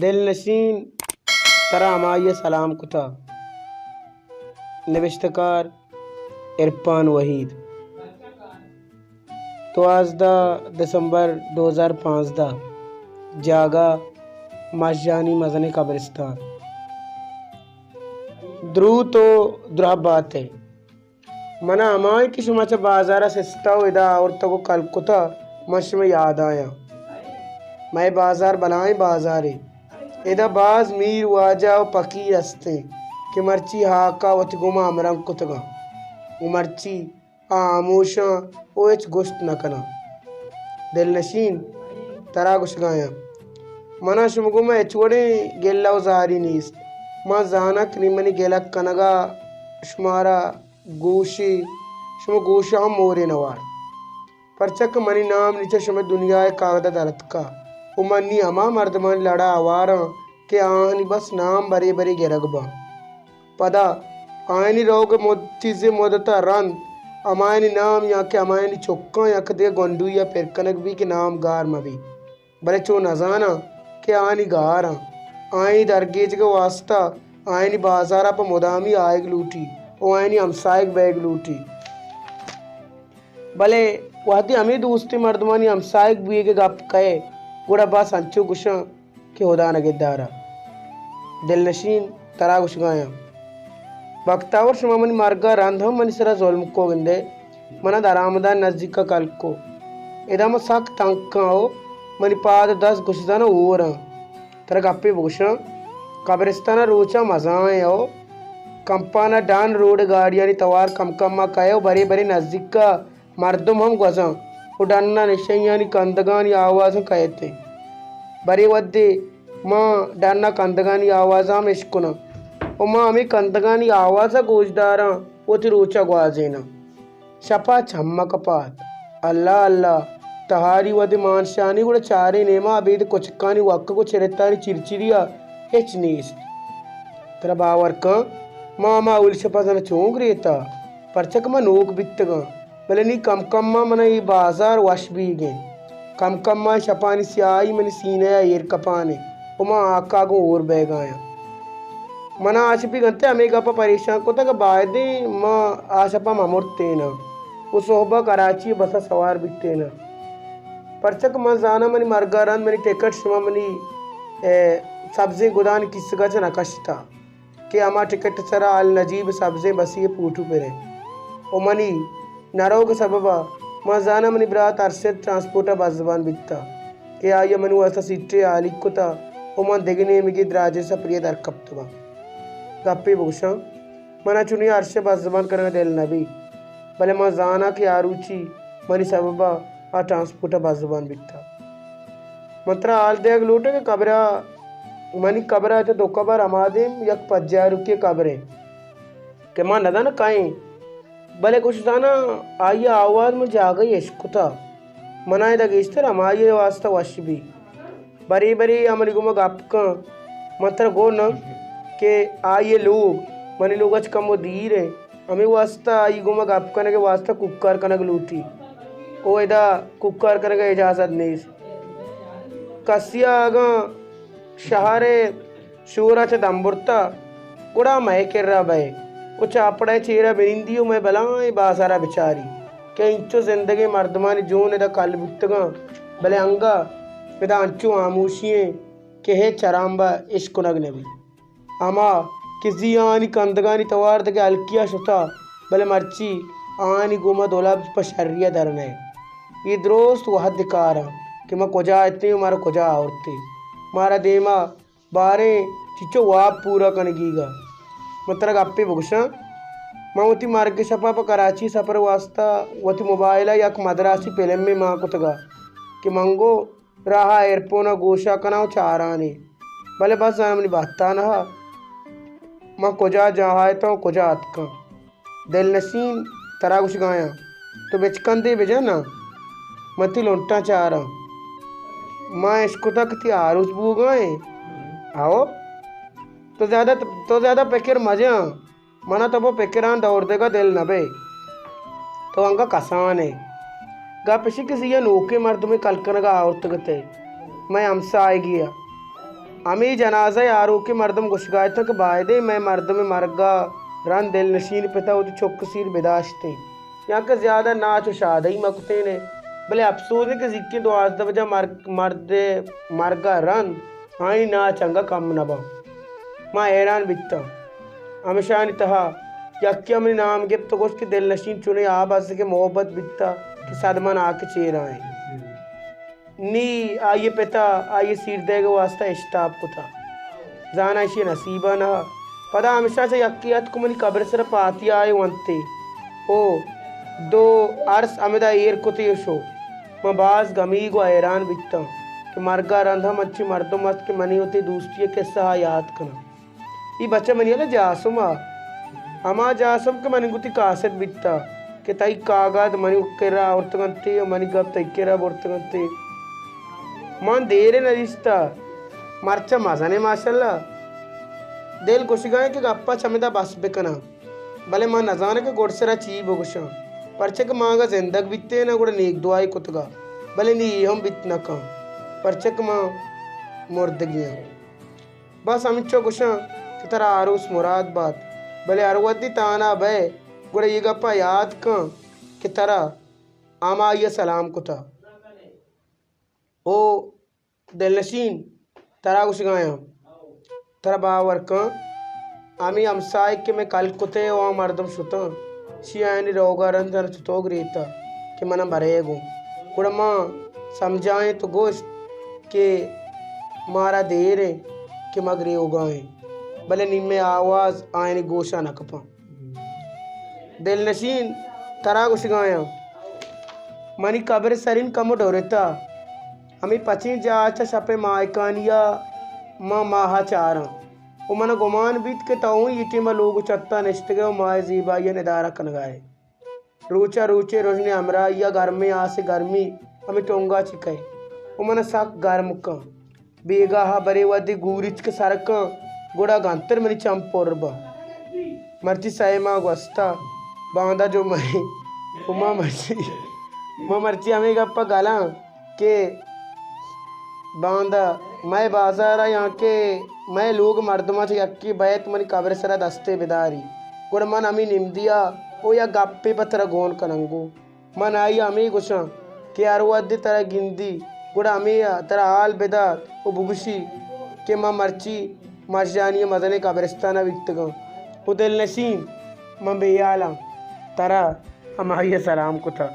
دلنشین، ترا ہمائی ء سلام کتا۔ نبشتہ کار عرفان وحید۔ دوازدہ دسمبر دو ہزار پانزدہ، جاگہ مشجانی مزنیں قبرستان۔ دروت و دراہ بات ئے۔ منا ہمائی کہ شما چہ بازار ء سستا و ادا آورتگ و کل کتا، من شمئے یاد آیاں۔ مئے بازار بلائیں بازارے۔ ادا باز میر واجہ و پکیر استیں کہ مرچی ہاکا وتی گوما ہمرنگ کتگاں و مرچی آ ہاموشاں و ہچ گوشت نہ کناں۔ دلنشین، ترا گوشگایاں، منا شما گوما ہچ وڑیں گلہ و زاری نیست۔ من زاناں کہ نی منی گلگ کنگا شمارا گوشے، شما گوشا ہم مورے نوارت۔ پرچا کہ منی نام نی چہ شمئے دنیائے کاگدا درتکا و من نی ہما مردمانی لڑا ہواراں کہ آہانی بس نام برے برے گرگ باں۔ پدا آیانی روگ ء مد-، چیزے مدت ء رند ہمایانی نام یا کہ ہمایانی چکاں یا کہ دگہ گونڈوی ء پر کنگ بی کہ نام گار مہ بی۔ بلے چو نزاناں کہ آیانی گاراں، آیانی درگیجگ ء واستا آیانی بازار ء پہ مدامی آیگ لوٹی و آیانی ہمساہگ بئیگ لوٹی۔ بلے وہدے ہمے دوستیں مردمانی ہمساہگ بوئیگ ء گپ کئے، گڑا بس انچو گوشاں کہ ہدا نگہدارا۔ دلنشین، ترا گوشگایاں، بختاور، شما منی مرگا رند ہم منی سرا ظلم کو گندئے۔ منا درآمدانی نزیکا کل کو۔ ادا من سک تنگ کاں و منی پاد و دست گوش زاناں ہوراں۔ ترا گپے بگوشاں، قبرستانا روچاں مزائیں و کمپانا ڈن روڈ گاڑیانی توار کم کما کئے و برے برے نزیکا مردم ہم گوزاں و ڈنا نشئیانی کندگانی آوازاں کئیت انت۔ برے وھدے ما ڈنا کندگانی آوازاں ہم اشکناں و ما ہمے کندگانی آوازا گوشداراں وتی روچا گوازیناں۔ شپا چم کپات۔ اللہ اللہ، تہاری وھدے مانشانی گڑا چاریں نیما ابید کچکانی وکگ و چرتانی چرچریا ہچ نیست۔ ترا باور کن، ما ہما اولی شپا زاناں چون گریتا، پرچا کہ ما نوک بیتگاں۔ بلے نی کم کما منا اے بازار وش بیگ انت۔ کم کما اے شپانی سیاہی منی سینہ ء ایر کپان انت و من ہاکا گوں ہور بئیگایاں۔ منا آ شپی گنتے ہمے گپا پریشان کتگ کہ بایدیں ما آ شپا مہ مرتیناں و سہبا کراچی ء بسا سوار بیتیناں۔ پرچا کہ من زاناں منی مرگا رند منی ٹکٹ شما منی، اے، سبزیں گدانی کیسگا چہ نہ کشتا۔ کہ ہما ٹکٹ ء سرا النجیب سبزیں بسی ء پوٹو پر انت و منی نہ روگ ء سبب ء من زاناں منی برات ارشد ٹرانسپورٹ ء بزبان بیتا کہ آئی ء منی واستہ سیٹے ہالیگ کتا و من دگہ نیمگے دراجیں سپرے ء در کپتگاں۔ گپے بگوشاں، من ء چنی ارش ء بزبان کنگ ء دل نہ بیت، بلے من زاناں کہ آ روچی منی سبب ء آ ٹرانسپورٹ ء بزبان بیتا۔ من ترا حال دیگ لوٹاں کہ قبر ء، منی قبر ء چہ دو قبر ہما دیم یک پجاروکے قبر انت کہ من نزاناں کئے انت، بلے گوش زاناں آئی ء آواز من جاگہے اشکتا۔ من ء ادا گیشتر ہمائی ء واستہ وش بی۔ برے برے آ منی گوما گپ کن۔ من ترا گون آں کہ آئی ء لوگ منی لوگ ء چہ کمو دیر انت۔ ہمے واستہ آئی گوما گپ کنگ ء واستہ کوکار کنگ لوٹی۔ او ادا کوکار کنگ ء اجازت نیست۔ کسی ء اگاں شہر ء شور ء چہ دم برتہ، گڑا مئے کرا بئے و چاپڑ ء چیرا بنندی و مئے بلائیں بازار ء بچاری کہ انچو زندگیں مردمانی جون ادا کل بوتگاں، بلے انگا ادا انچو ہاموشی انت کہ ہچ ہرامبہ اشکنگ نہ بیت۔ ہما کہ زی آہانی کندگانی توار دگہ ہلکیا شتا، بلے مرچی آہانی گوما دو لبز پہ شریا در نئے۔ اے درست وہد کاراں کہ ما کجا اتیں و مارا کجا آورتے۔ مارا دیما باریں چچو واب پورا کنگیگا۔ من ترا گپے بگوشاں، من وتی مرگ شپا پہ کراچی سفر واسطہ وتی موبائلا یک مدراسی فلمے مان کتگا کہ من گو راہ ء ایئرپون ء گوشا کناں و چاران ئے۔ بلے بس زاناں منی بہتانہ ء من کجا جاہ ء اتاں و کجا اتکاں۔ دلنشین، ترا گوشگایاں، تو بچکندے بجن ء من تئی لنٹاں چاراں۔ من اشکتگ کہ تئی آروس بوگا ایں۔ ہئو، تو زیادہ، تو زیادہ پکر مجن۔ من ء تو پہ پکراں دور دئیگ ء دل نہ بئے۔ تو انگہ کسان ئے۔ گپ اش کہ زی ء نوکیں مردمے کل کنگ ء آورتگ ات ئے۔ مئے ہمساہگے ء۔ ہمے جنازہ ءِ آروکیں مردم گوشگا اتاں کہ بایدیں مئے مردم ءِ مرگ ءَ رند دلنشین پت ءَ وتی چک سیر بداشتیں، یا کہ زیادہ ناچ و شادہی مکتینے۔ بلے اپسوز انت کہ زیکیں دوازدہ بجہ مرگ، مرد ءِ مرگ ءَ رند آئی ناچ انگہ کم نہ باں۔ ما حیران بیتاں۔ ہمشانی تہا یکے ءَ منی نام گپت و گوشت کہ دلنشین چونیں آب است کہ محبت بیتہ کہ صد من آ کہ چیرا انت۔ نی آئی ءِ پت ءَ آئی ءِ سیر دئیگ ءِ واستہ اشتاپ کتہ۔ زاناں ایشی ءِ نصیب ءَ نہ۔ پدا ہمشاں چہ یکے اتک و منی قبر ءِ سرا پاتیا ءَ ونتے۔ او دو ارس ہمدا ایر کتے و شو۔ من باز گمیگ و حیران بیتاں کہ مرگ ءَ رند ہم انچیں مردم است کہ منی و تئی دوستی ءِ کسہ ءَ یات کناں۔ اے بچہ منی ہیال ءَ جاسم ءَ، ہما جاسم کہ من گوں تئی قاصد بیتہ کہ تئی کاگد منی کرا آورتگ انت و منی گپ تئی کرا برتگ انت۔ من دیر نہ دیستہ، مرچاں مزنیں ماشاءاللہ۔ دل گوشگا انت کہ گپا چمدا بس بکناں، بلے من نزاناں کہ گڈسرا چی بگوشاں، پرچا کہ من اگاں زندگ بیتیناں گڑا نیک دعائی کتگا، بلے نی اے ہم بیت نہ کن، پرچا کہ من مردگی آں۔ بس ہمینچو گوشاں کہ ترا آروس مراد بات، بلے ہر وھدی تہنا بئے گڑا اے گپا یات کن کہ ترا ہمائی ءَ سلام کتہ۔ او دلنشین، ترا گوشگایاں، ترا باور کن، ہمے ہمساہگ کہ مئے کل کتہ و آ مردم شتاں، شی آیانی روگا رند انا چتو گریتہ کہ منا برئے گوں۔ گڑا ما سمجھائینت و گوشت کہ مارا دیر انت کہ ما گریوگا ایں، بلے نی مئے آواز آیانی گوشا نہ کپاں۔ دلنشین، ترا گوشگایاں، منی قبر سرین کمو ڈورتہ، ہمے پچیں جاہ چہ شپ ءِ ماہکانیا ما ماہا چاراں و منا گمان بیت کہ تو اوں اے ٹیما لوگ و چھتا نشتگئے و ماہ ءِ زیبائیا ندارہ کنگائے۔ روچا روچے رژن ءِ ہمراہیا گرمیں آس ءِ گرمی ہمے ٹونگا چہ کئے و منا سک گرم کن۔ بیگاہ ءَ برے وھدے گوریچک سر کن، گڑا گنتر منی چم پر باں۔ مرچی سئے ماہ گوستہ، باندا جو مئے، و ما مرچی، ما مرچی ہمے گپ ءَ گلاں کہ باندا مئے بازار ءَ یا کہ مئے لوگ مردماں چہ یکے بئیت منی قبر ءِ سرا دستے بداری، گڑا من ہمے نمدی ءَ او یک گپے پہ ترا گون کناں گوں۔ من آئی ءَ ہمے گوشاں کہ ہر وھدے ترا گندی، گڑا ہمے ءَ ترا حال بدات و بگوشی کہ من مرچی مرجانی ءِ مزنیں قبرستان ءَ بیتگاں و دلنشین، من بے حیالاں، ترا ہمائی ءَ سلام کتہ۔